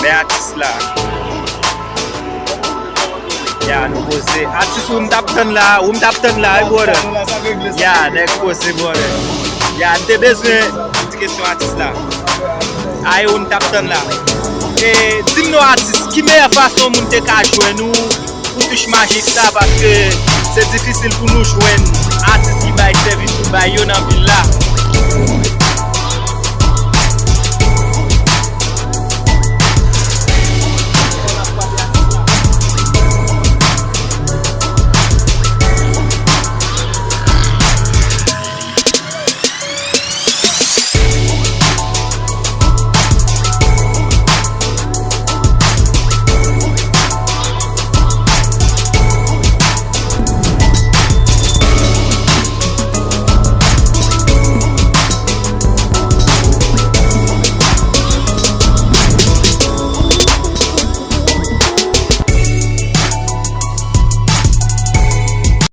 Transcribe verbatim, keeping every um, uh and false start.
Atis la. Ya, nou poze. Atis ou m t ap tann la, ou m t ap tann la, wi, brother. Ya, nèg poze, brother. Ya, n te bezwen yon ti kesyon atis la. Ay, ou m t ap tann la. E, di m non, atis, ki meyè fason moun te ka jwenn ou pou touch majik sa, paske se difisil pou nou jwenn atis ki bay sèvis ou bay yo nan vil la.